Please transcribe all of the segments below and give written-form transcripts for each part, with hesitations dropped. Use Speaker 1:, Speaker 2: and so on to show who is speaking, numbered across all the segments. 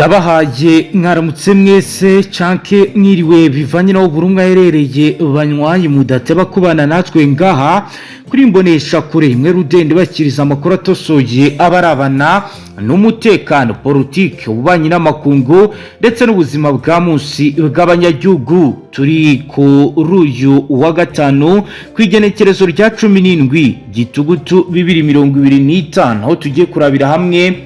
Speaker 1: Ndabahaye mwaramutse mwese canke mwiriwe, bivanye naho buri umwe aherereye. Banywanyi mudateba kubana natwe ngaha kuri Mbonesha Kure imwe rudende, bakiriza amakuru atosoye abarabana n'umutekano, politike, ububanyi n'amakungu ndetse n'ubuzima bwa munsi bw'abanyagihugu. Turi kuri uyu wa gatanu ku igenekerezo rya 17 Gitugutu 2025, aho tugiye kurabira hamwe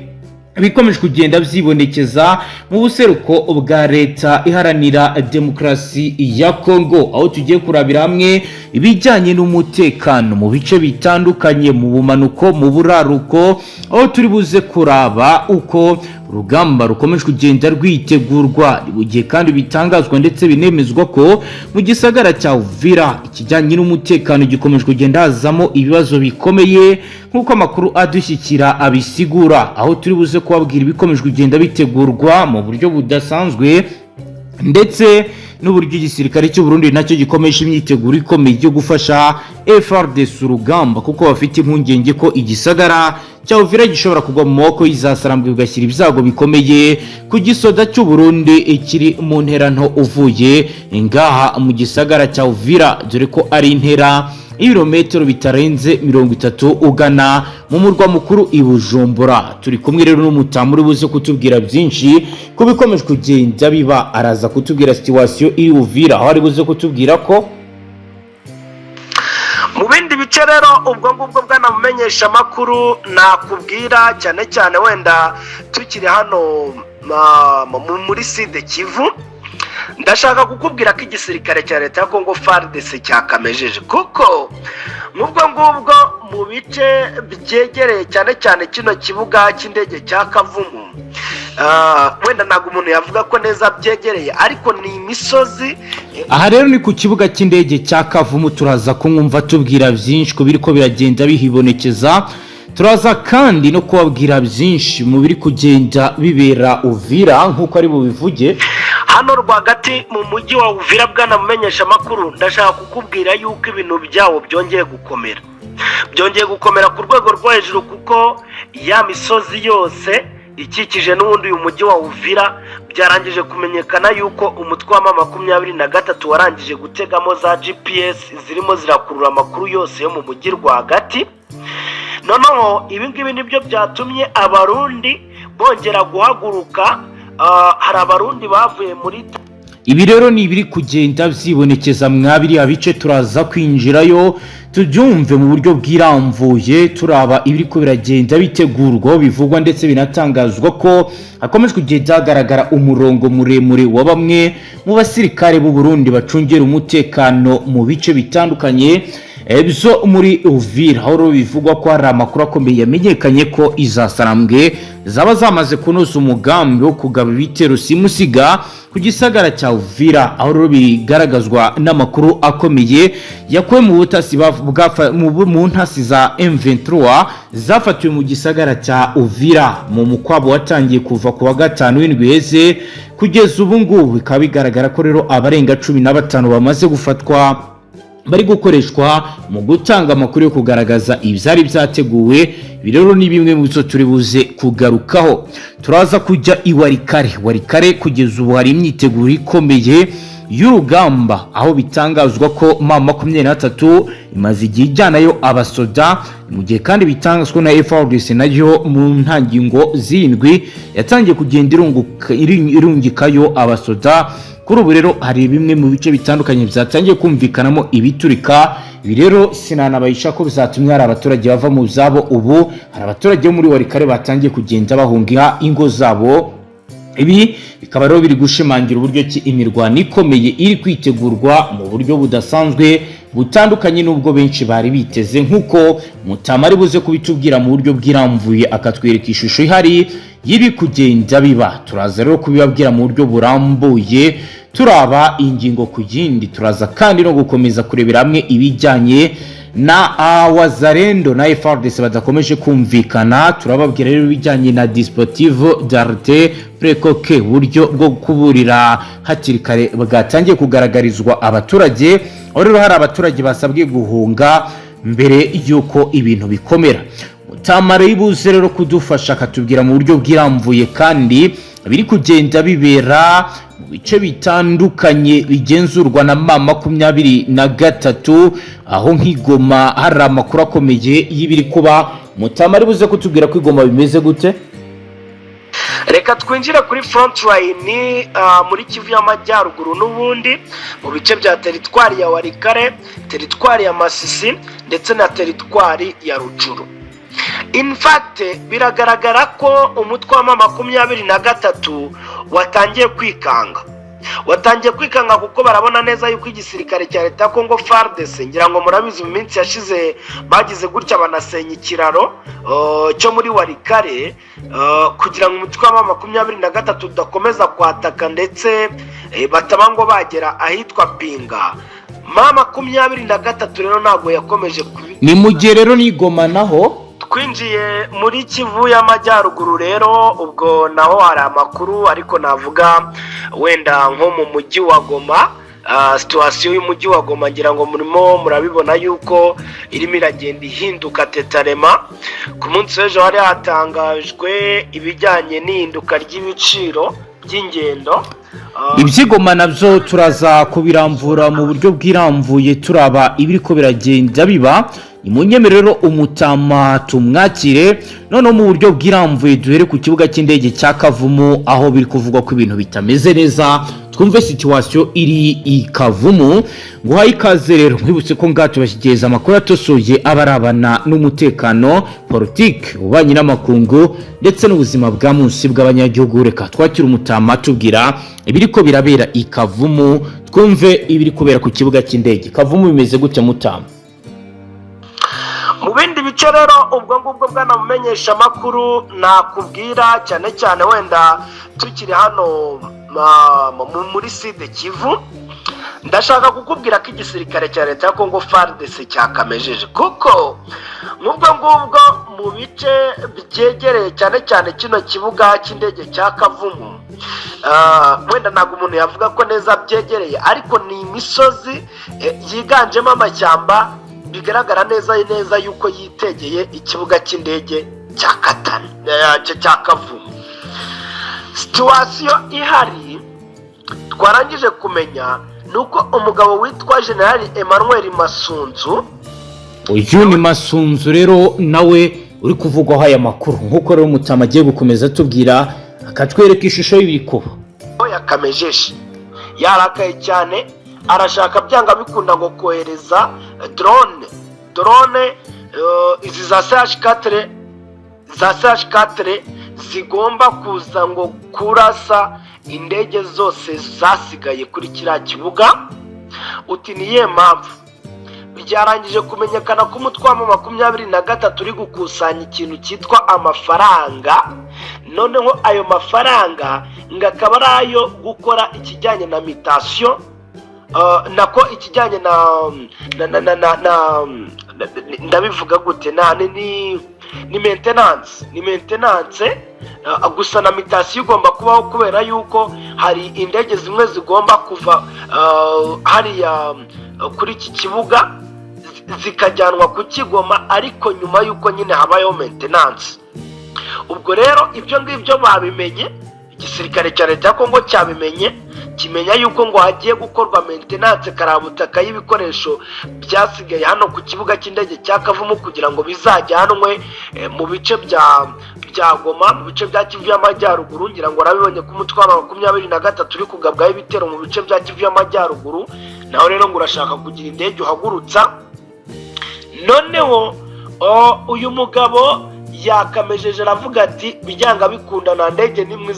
Speaker 1: ibikomeje kugenda byibonekeza mu buseruko bwa Leta Iharanira Demokarasi ya Kongo, aho tugiye kurabira hamwe ibijyanye n'umutekano mu bice bitandukanye, mu bumanuko, mu buraruko, aho turi buze kuraba uko urugamba rukomeje kugenda rwitegurwa. Mu gihe kandi bitangazwa ndetse binemezwa ko mu gisagara cya Uvira ikijyanye n'umutekano gikomeje kugenda hazamo ibibazo bikomeye, nk'uko amakuru adushyikira abisigura, aho turi buze kubabwira ibikomeje kugenda bitegurwa mu buryo budasanzwe, ndetse n'uburyo igisirikare cy'u Burundi nacyo gikomeje imyiteguro ikomeye yo gufasha FARDC urugamba, kuko bafite impungenge ko igisagara cya Uvira gishobora kugwa mu maboko y'izasarambwe, bigashyira ibyago bikomeye ku gisoda cy'u Burundi kiri mu ntera nto uvuye ngaha mu gisagara cya Uvira, dore ko ari intera ibirometero bitarenze 30 ugana mu murwa mukuru i Bujumbura. Turi kumwe rero n'umutamu uri buze kutubwira byinshi ku bikomeje kugenda biba. Araza kutubwira situation iri Uvira, aho ari buze kutubwira ko
Speaker 2: Mu bindi bice rero, ubwo ngubwo bwanamumenyesha amakuru nakubwira cyane cyane, wenda tukiri hano muri Sud Kivu, ndashaka kukubwira ko igisirikare cya leta ya Kongo FARDC cyakamejeje, kuko n'ubwo ngubwo mu bice byegereye cyane cyane kino kibuga cy'indege cya Kavumu, wenda ntabwo umuntu yavuga ko neza byegereye, ariko ni imisozi.
Speaker 1: Aha rero ni ku kibuga cy'indege cya Kavumu. Turaza kumwumva tubwira byinshi ku biriko biragenda bihibonekeza. Turaza kandi no kubabwira byinshi mu biri kugenda bibera Uvira, nk'uko ari bubivuge.
Speaker 2: Hano rwagati mu mujyi wa Uvira, bwanamumenyesha amakuru, ndashaka kukubwira yuko ibintu byawo byongeye gukomera, byongeye gukomera ku rwego rwo hejuru, kuko ya misozi yose ikikije n'ubundi uyu mujyi wa Uvira byarangije kumenyekana yuko umutwe wa M23 warangije gutegamo za GPS zirimo zirakurura amakuru yose yo mu mujyi rwagati. Noneho ibi ngibi nibyo byatumye Abarundi bongera guhaguruka. Hari Abarundi bavuye muri
Speaker 1: Ibi rero ni ibiri kugenda byibonekeza mwa biriya bice. Turaza kwinjirayo tubyumve mu buryo bwirambuye, turaba ibiri ko biragenda bitegurwa, bivugwa ndetse binatangazwa ko hakomeje kugenda hagaragara umurongo muremure wa bamwe mu basirikare b'u Burundi bacungera umutekano mu bice bitandukanye byo muri Uvira, aho rero bivugwa ko hari amakuru akomeye yamenyekanye ko izasarambwe zaba zamaze kunoza umugambi wo kugaba ibitero simusiga ku gisagara cya Uvira, aho rero bigaragazwa n'amakuru akomeye yakuwe mu butasi mu ntasi za M23 zafatiwe mu gisagara cya Uvira mu mukwabo watangiye kuva ku wa gatanu w'indwi iheze kugeza ubu ngubu. Bikaba bigaragara ko rero abarenga 15 bamaze gufatwa bari gukoreshwa mu gutanga amakuru yo kugaragaza ibyari byateguwe. Ibi rero ni bimwe mu byo turi buze kugarukaho. Turaza kujya i Walikale. Walikale kugeza ubu hari imyiteguro ikomeye y'urugamba, aho bitangazwa ko M23 imaze igihe ijyanayo abasoda, mu gihe kandi bitangazwa na FARDC nayo mu ntangingo z'indwi yatangiye kugenda irungikayo abasoda. Kuri ubu rero hari bimwe mu bice bitandukanye byatangiye kumvikanamo ibiturika. Ibi rero sinanabayisha ko bizatumye hari abaturage bava mu zabo. Ubu hari abaturage bo muri Walikale batangiye kugenda bahunga ingo zabo. Ibi bikaba rero biri gushimangira uburyo ki imirwano ikomeye iri kwitegurwa mu buryo budasanzwe, butandukanye n'ubwo benshi bari biteze, nk'uko Mutama ari buze kubitubwira mu buryo bwirambuye, akatwereka ishusho ihari y'iri kugenda biba. Turaza rero kubibabwira mu buryo burambuye, turaba ingingo ku yindi. Turaza kandi no gukomeza kurebera hamwe ibijyanye na Wazalendo na FARDC badakomeje kumvikana. Turababwira rero ibijyanye na dispositif d'alerte précoce, uburyo bwo kuburira hakiri kare bwatangiye kugaragarizwa abaturage, aho rero hari abaturage basabwe guhunga mbere y'uko ibintu bikomera. Mutama buze rero kudufasha, akatubwira mu buryo bwirambuye kandi biri kugenda bibera mu bice bitandukanye bigenzurwa na M23, aho nk'i Goma hari amakuru akomeye y'ibiri kuba. Mutama ari buze kutubwira ko i Goma bimeze gute.
Speaker 2: Reka twinjire kuri front line muri Kivu y'Amajyaruguru, n'ubundi mu bice bya teritwari ya Walikale, teritwari ya Masisi ndetse na teritwari ya Rutshuru. In fact, biragaragara ko umutwe wa M23 watangiye kwikanga, watangiye kwikanga kuko barabona neza yuko igisirikare cya leta ya Congo FARDC, ngira ngo murabizi, mu minsi yashize bagize gutya banasenya ikiraro cyo muri Walikale kugira ngo umutwe wa M23 udakomeza kwataka ndetse bataba ngo bagera ahitwa Pinga. M23 rero ntabwo yakomeje kubi
Speaker 1: Ni mu gihe rero n'i Goma naho
Speaker 2: Twinjiye muri Kivu y'Amajyaruguru rero, ubwo naho hari amakuru, ariko navuga wenda nko mu mujyi wa Goma. Situation y'umujyi wa Goma, ngira ngo murimo murabibona yuko irimo iragenda ihinduka tetarema. Ku munsi w'ejo hari hatangajwe ibijyanye n'ihinduka ry'ibiciro by'ingendo.
Speaker 1: Iby'i Goma nabyo turaza kubiramvura mu buryo bwirambuye, turaba ibiri ko biragenda biba. Ni mu rero umutama tumwakire noneho mu buryo bwirambuye, duhere ku kibuga cy'indege cya Kavumu, aho biri kuvugwa ko ibintu bitameze neza. Twumve situation iri i Kavumu. Nguhaye ikaze rero, nkwibutse ko ngaha tubashyikiriza amakuru atosoye aba arabana n'umutekano, politiki, ububanyi n'amakungu ndetse n'ubuzima bwa munsi bw'abanyagihugu. Reka twakire umutama tubwira ibiri ko birabera i Kavumu, twumve ibiri kubera ku kibuga cy'indege Kavumu. Bimeze gute, mutama?
Speaker 2: Mu bindi bice rero, ubwo ngubwo bwanamumenyesha amakuru nakubwira cyane cyane wenda tukiri hano muri Sud Kivu, ndashaka kukubwira ko igisirikare cya leta ya Congo FARDC cyakamejeje, kuko nk'ubwo ngubwo mu bice byegereye cyane cyane kino kibuga cy'indege cya Kavumu, wenda ntabwo umuntu yavuga ko neza byegereye, ariko ni imisozi yiganjemo amashyamba, bigaragara neza neza yuko yitegeye ikibuga cy'indege cya Katani, cya Kavumu. Situation ihari twarangije kumenya ni uko umugabo witwa Generali Emmanuel Masunzu.
Speaker 1: Uyu ni Masunzu rero nawe uri kuvugwaho aya makuru, nk'uko rero umutama agiye gukomeza atubwira, akatwereka ishusho y'ibiri kuba.
Speaker 2: Yakamejeje, yarakaye cyane, arashaka byanga bikunda ngo kohereza drone izi za CH4, za CH4 zigomba kuza ngo kurasa indege zose zasigaye kuri kiriya kibuga. Uti ni iyihe mpamvu? Byarangije kumenyekana ko umutwe wa M23 uri gukusanya ikintu cyitwa amafaranga, noneho ayo mafaranga ngo akaba ari ayo gukora ikijyanye na mutation, nako ikijyanye na ndabivuga gute, na ni maintenance, ni maintenance gusa na mutation igomba kubaho, kubera yuko hari indege zimwe zigomba kuva hariya kuri iki kibuga zikajyanwa ku Kigoma, ariko nyuma y'uko nyine habayeho maintenance. Ubwo rero ibyo ngibyo babimenye, igisirikare cya leta ya Kongo cyabimenye, kimenya yuko ngo hagiye gukorwa maintenance karabutaka y'ibikoresho byasigaye hano ku kibuga cy'indege cya Kavumu, kugira ngo bizajyanwe mu bice bya Goma, mu bice bya Kivu y'Amajyaruguru. Ngira ngo warabibonye ko umutwe wa 23 uri kugabwaho ibitero mu bice bya Kivu y'Amajyaruguru. Naho rero ngo urashaka kugira indege uhagurutsa. Noneho uyu mugabo yakamejeje, aravuga ati bijyanga bikunda nta ndege n'imwe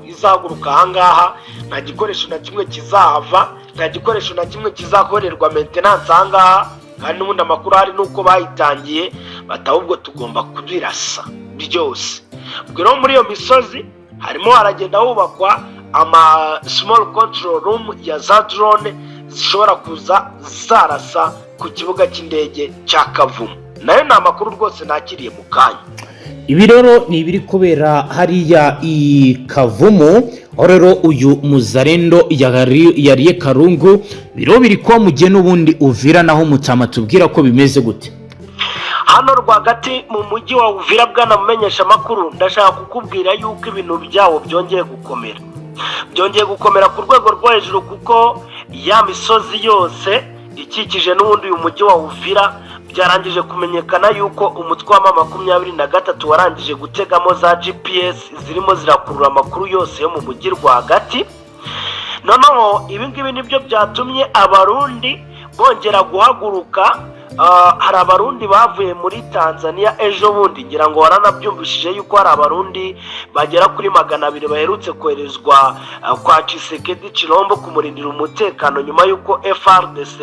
Speaker 2: izahaguruka ahangaha, nta gikoresho na kimwe kizahava, nta gikoresho na kimwe kizakorerwa maintenance ahangaha. Kandi n'ubundi amakuru ahari ni uko bayitangiye bati ahubwo tugomba kubirasa byose. Ubwo rero muri iyo misozi harimo haragenda hubakwa ama small control room ya za drone zishobora kuza zarasa ku kibuga cy'indege cya Kavumu. Nayo ni amakuru rwose nakiriye mu kanya.
Speaker 1: Ibi rero ni ibiri kubera hariya i Kavumu, aho rero uyu muzarendo yariye karungu. Biro biri kuba mu gihe n'ubundi Uvira naho mutama tubwira ko bimeze gute?
Speaker 2: Hano rwagati mu mujyi wa Uvira, bwana mumenyesha amakuru, ndashaka kukubwira yuko ibintu byawo byongeye gukomera, byongeye gukomera ku rwego rwo hejuru, kuko ya misozi yose ikikije n'ubundi uyu mujyi wa Uvira byarangije kumenyekana yuko umutwe wa M23 warangije gutegamo za GPS zirimo zirakurura amakuru yose yo mu mujyi rwagati. Noneho ibi ngibi nibyo byatumye Abarundi bongera guhaguruka. Hari Abarundi bavuye muri Tanzania ejo bundi, ngira ngo waranabyumvishije yuko hari Abarundi bagera kuri 200 baherutse koherezwa kwa Tshisekedi Chilombo kumurindira umutekano, nyuma y'uko FARDC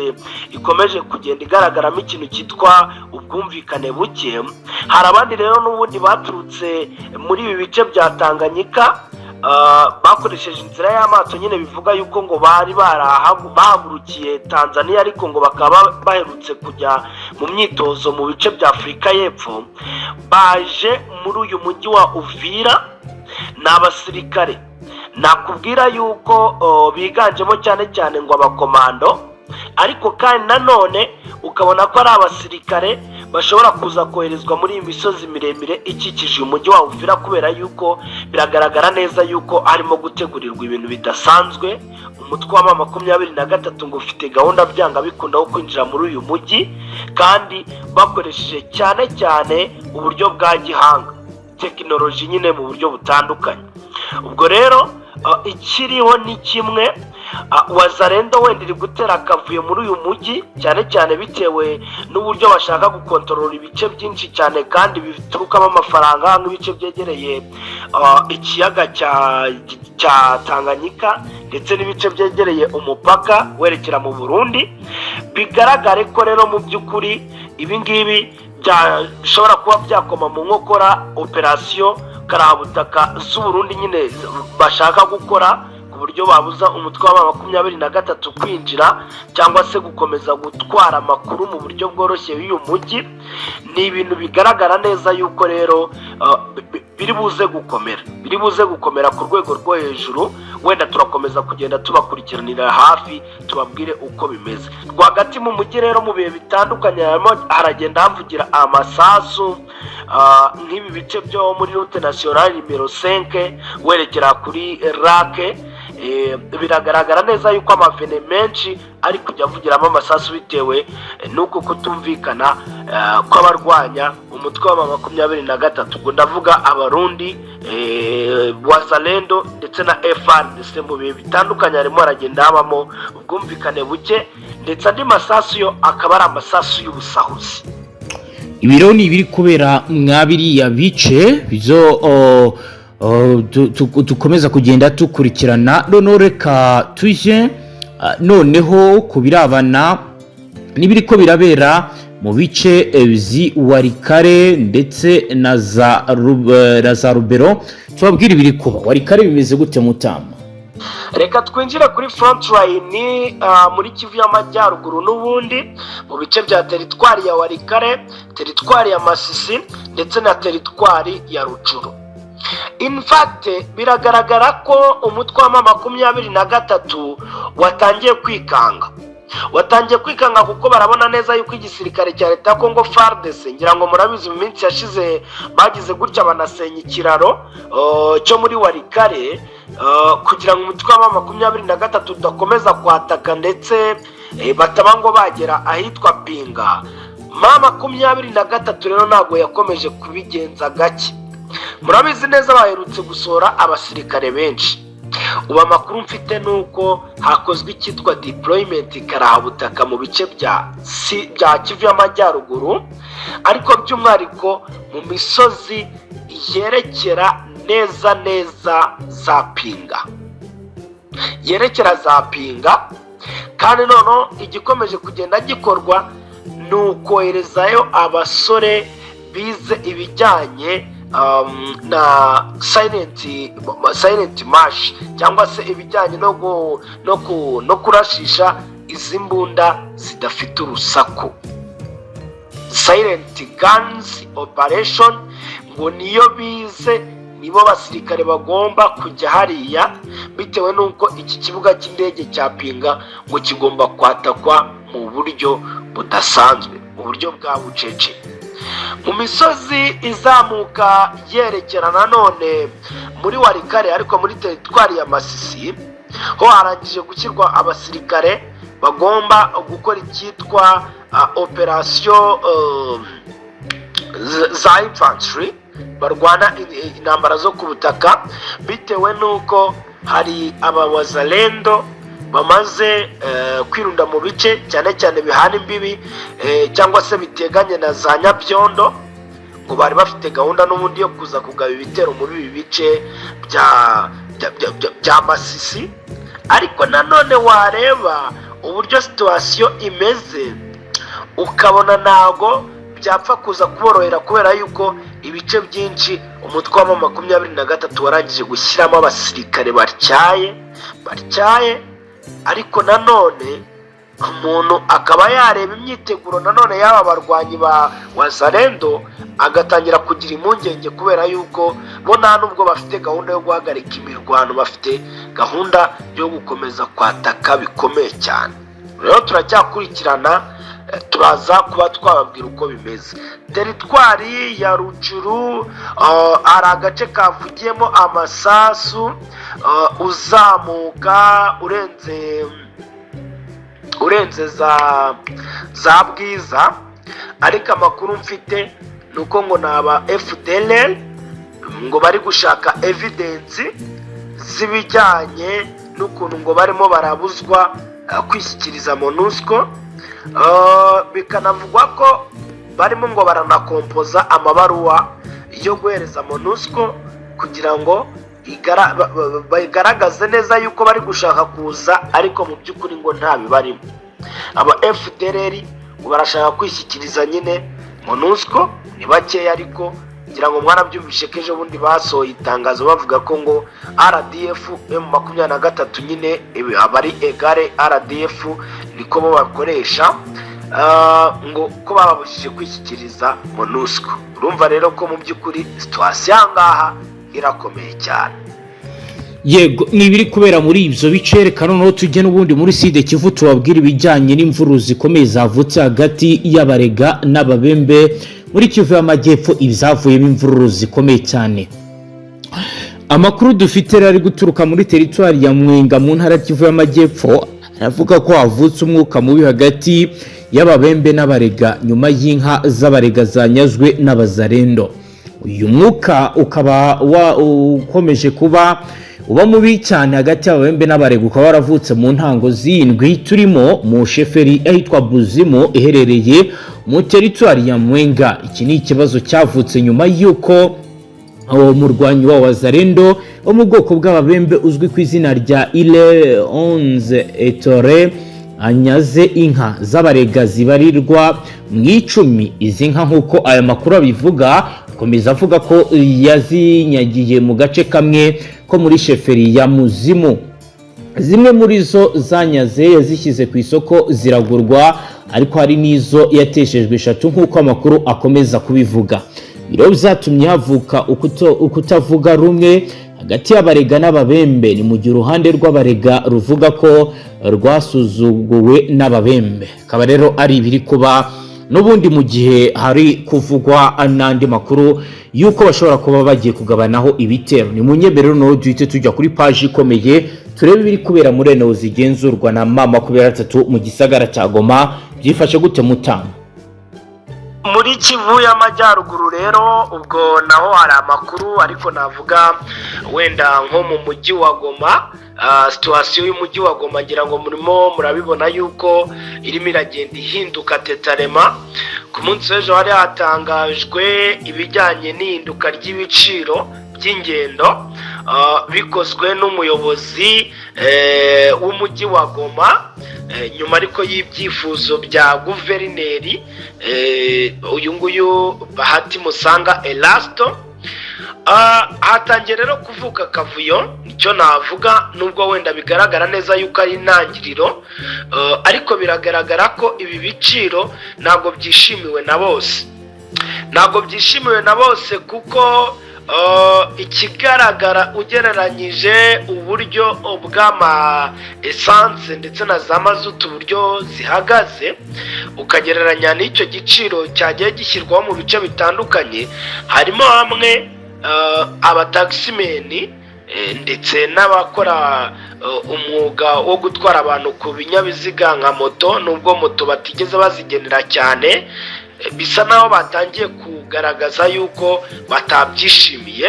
Speaker 2: ikomeje kugenda igaragaramo ikintu cyitwa ubwumvikane buke. Hari abandi rero n'ubundi baturutse muri ibi bice bya Tanganyika, bakoresheje inzira y'amato nyine. Bivuga yuko ngo bari bahagurukiye Tanzania, ariko ngo bakaba baherutse kujya mu myitozo mu bice bya Afurika y'Epfo, baje muri uyu mujyi wa Uvira. Ni abasirikare nakubwira yuko biganjemo cyane cyane ngo abakomando, ariko kandi nanone ukabona ko ari abasirikare bashobora kuza koherezwa muri iyi misozi miremire ikikije uyu mujyi wa Uvira, kubera yuko biragaragara neza yuko harimo gutegurirwa ibintu bidasanzwe. Umutwe wa M23 ngo ufite gahunda byanga bikunda wo kwinjira muri uyu mujyi, kandi bakoresheje cyane cyane uburyo bwa gihanga, tekinoloji nyine mu buryo butandukanye. Ubwo rero ikiriho ni kimwe: Wazalendo wenda iri gutera akavuyo muri uyu mujyi, cyane cyane bitewe n'uburyo bashaka gukontorora ibice byinshi cyane kandi biturukamo amafaranga, nk'ibice byegereye ikiyaga cya Tanganyika ndetse n'ibice byegereye umupaka werekera mu Burundi. Bigaragare ko rero mu by'ukuri ibi ngibi bishobora kuba byakoma mu nkokora operasiyo karabutaka z'Uburundi nyine bashaka gukora, ku buryo babuza umutwe wa M23 kwinjira cyangwa se gukomeza gutwara amakuru mu buryo bworoshye y'uyu mujyi. Ni ibintu bigaragara neza yuko rero biri buze gukomera, biri buze gukomera ku rwego rwo hejuru. Wenda turakomeza kugenda tubakurikiranira hafi, tubabwire uko bimeze rwagati mu mujyi. Rero mu bihe bitandukanye harimo haragenda havugira amasasu, nk'ibi bice byo muri route nationale nimero 5 werekera kuri rake. Biragaragara neza yuko amavene menshi ari kujya avugiramo amasasu, bitewe n'uko kutumvikana kw'abarwanya umutwe wa M23, ubwo ndavuga Abarundi, Wazalendo ndetse na FARDC. Mu bihe bitandukanye harimo haragenda habamo ubwumvikane buke, ndetse andi masasu yo akaba ari amasasu y'ubusahuzi.
Speaker 1: Ibiro ni ibiri kubera mwa biriya bice byo dukomeza kugenda dukurikirana. Noneho reka tujye noneho ku birabana n'ibiri ko birabera mu bice Walikale ndetse na za Rubero, tubabwire ibiri kuba Walikale. Bimeze gute, Mutama?
Speaker 2: Reka twinjire kuri front line muri Kivu y'Amajyaruguru, n'ubundi mu bice bya teritwari ya Walikale, teritwari ya Masisi ndetse na teritwari ya Rutshuru. In fact, biragaragara ko umutwe wa M23 watangiye kwikanga, watangiye kwikanga, kuko barabona neza yuko igisirikare cya leta ya Congo FARDC, ngira ngo murabizi, mu minsi yashize bagize gutya banasenya ikiraro cyo muri Walikale kugira ngo umutwe wa M23 udakomeza kwataka, ndetse bataba ngo bagera ahitwa Pinga. M23 rero ntabwo yakomeje kubigenza gake. Murabizi neza, baherutse gusohora abasirikare benshi. Ubu amakuru mfite ni uko hakozwe icyitwa deployment karahabutaka mu bice bya Kivu y'Amajyaruguru, ariko by'umwihariko mu misozi yerekera neza neza za Pinga, yerekera za Pinga. Kandi noneho igikomeje kugenda gikorwa ni ukoherezayo abasore bize ibijyanye na silent march, cyangwa se ibijyanye no kurashisha izi mbunda zidafite urusaku, silent guns operation, ngo niyo bize, nibo basirikare bagomba kujya hariya, bitewe n'uko iki kibuga cy'indege cya Pinga ngo kigomba kwatakwa mu buryo budasanzwe, mu buryo bwa bucece. Mu misozi izamuka yerekera nanone muri Walikale, ariko muri teritwari ya Masisi, ho harangije gushyirwa abasirikare bagomba gukora icyitwa operasiyo za infantry, barwana intambara zo ku butaka, bitewe n'uko hari abawazalendo bamaze kwirunda mu bice cyane cyane bihana imbibi cyangwa se biteganye na za Nyabyondo, ngo bari bafite gahunda n'ubundi yo kuza kugaba ibitero muri ibi bice bya Masisi. Ariko nanone wareba uburyo situation imeze, ukabona ntago byapfa kuza kuborohera, kubera yuko ibice byinshi umutwe wa M23 warangije gushyiramo abasirikare batyaye batyaye. Ariko nanone umuntu akaba yareba imyiteguro nanone y'aba barwanyi ba Wazalendo, agatangira kugira impungenge, kubera yuko bo nta nubwo bafite gahunda yo guhagarika imirwano, bafite gahunda yo gukomeza kwataka bikomeye cyane. Rero turacyakurikirana, turaza kuba twababwira uko bimeze. Teritwari ya Rutshuru, hari agace kavugiyemo amasasu, uzamuka urenze za Bwiza, ariko amakuru mfite ni uko ngo ni aba FDLR ngo bari gushaka evidence z'ibijyanye n'ukuntu ngo barimo barabuzwa kwishyikiriza MONUSCO. Bikanavugwa ko barimo ngo baranakompoza amabaruwa yo guhereza MONUSCO kugira ngo bagaragaze neza yuko bari gushaka kuza, ariko mu by'ukuri ngo nta bibarimo. Aba FDLR ngo barashaka kwishyikiriza nyine MONUSCO, ni bakeya, ariko ngira ngo mwarabyumvishe ko ejo bundi basohoye itangazo bavuga ko ngo RDF M23 nyine aba ari égale RDF, niko bo bakoresha, ngo ko bababujije kwishyikiriza MONUSCO. Urumva rero ko mu by'ukuri situation aha ngaha irakomeye cyane.
Speaker 1: Yego, ni ibiri kubera muri ibyo bice. Reka noneho tujye n'ubundi muri Sud Kivu, tubabwire ibijyanye n'imvururu zikomeye zavutse hagati y'Abarega n'Ababembe muri Kivu y'Amajyepfo, ibyavuyemo imvururu zikomeye cyane. Amakuru dufite rero ari guturuka muri teritwari ya Mwenga mu ntara ya Kivu y'Amajyepfo aravuga ko havutse umwuka mubi hagati y'Ababembe n'Abarega nyuma y'inka z'Abarega zanyazwe n'Abazarendo. Uyu mwuka ukaba ukomeje kuba uba mubi cyane hagati y'Ababembe n'Abarega, ukaba waravutse mu ntango z'indwi turimo mu sheferi ahitwa Buzimu iherereye mu teritwari ya Mwenga. Iki ni ikibazo cyavutse nyuma y'uko uwo murwanyi wa Wazarendo wo mu bwoko bw'Ababembe uzwi ku izina rya Ile Onze Etore anyaze inka z'Abarega zibarirwa mu 10. Izi nka, nk'uko aya makuru abivuga, akomeza avuga ko yazinyagiye mu gace kamwe ko muri sheferi ya Muzimu. Zimwe muri zo zanyaze yazishyize ku isoko ziragurwa, ariko hari n'izo yateshejwe eshatu, nk'uko amakuru akomeza kubivuga. Ibiro byatumye havuka ukutavuga rumwe hagati y'Abarega n'Ababembe, ni mu gihe uruhande rw'Abarega ruvuga ko rwasuzuguwe n'Ababembe. Akaba rero ari ibiri kuba n'ubundi mu gihe hari kuvugwa n'andi makuru y'uko bashobora kuba bagiye kugabanaho ibitero. Ni mu nyemerero noneho duhite tujya kuri paji ikomeye, turebe ibiri kubera muri eneo zigenzurwa na M23 mu gisagara cya Goma. Byifashe gute, Mutamba?
Speaker 2: Muri Kivu y'Amajyaruguru rero ubwo naho hari amakuru, ariko navuga wenda nko mu mujyi wa Goma. Situation y'umujyi wa Goma, ngira ngo murimo murabibona yuko irimo iragenda ihinduka tetarema. Ku munsi w'ejo hari hatangajwe ibijyanye n'ihinduka ry'ibiciro by'ingendo, bikozwe n'umuyobozi w'umujyi wa Goma, nyuma ariko y'ibyifuzo bya guverineri uyu nguyu Bahati Musanga Erasto. Hatangiye rero kuvuka akavuyo, nicyo navuga, nubwo wenda bigaragara neza yuko ari intangiriro, ariko biragaragara ko ibi biciro ntabwo byishimiwe na bose, ntabwo byishimiwe na bose kuko Ikigaragara ugereranyije uburyo bw'ama essence ndetse na za mazutu, uburyo zihagaze, ukagereranya n'icyo giciro cyagiye gishyirwaho mu bice bitandukanye, harimo hamwe abataximen ndetse n'abakora umwuga wo gutwara abantu ku binyabiziga nka moto, nubwo moto batigeze bazigenera cyane, bisa naho batangiye kugaragaza yuko batabyishimiye,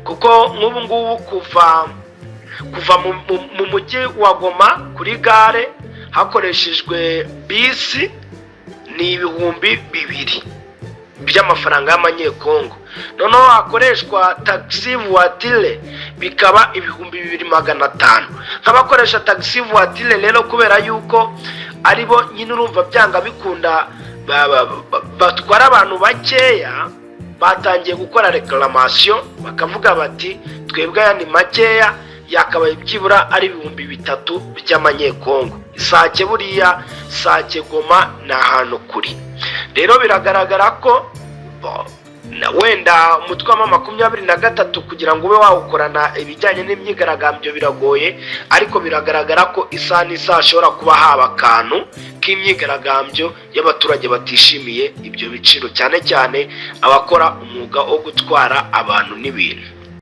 Speaker 2: kuko nk'ubu ngubu kuva mu mujyi wa Goma kuri gare hakoreshejwe bisi ni 2000 by'amafaranga y'amanyekongo, noneho hakoreshwa taxi voiture bikaba 2500. Nk'abakoresha taxi voiture rero, kubera yuko aribo nyine urumva byanga bikunda batwara abantu bakeya, batangiye gukora réclamation, bakavuga bati: "Twebwe aya ni makeya, yakabaye byibura ari 3000 by'amanyekongo." Sake buriya Sake Goma ni ahantu kuri. Rero biragaragara ko wenda umutwe wa M23 kugira ngo ube wawukorana ibijyanye n'imyigaragambyo biragoye, ariko biragaragara ko isaha n'isaha hashobora kuba haba akantu k'imyigaragambyo y'abaturage batishimiye ibyo biciro, cyane cyane abakora umwuga wo gutwara abantu n'ibintu.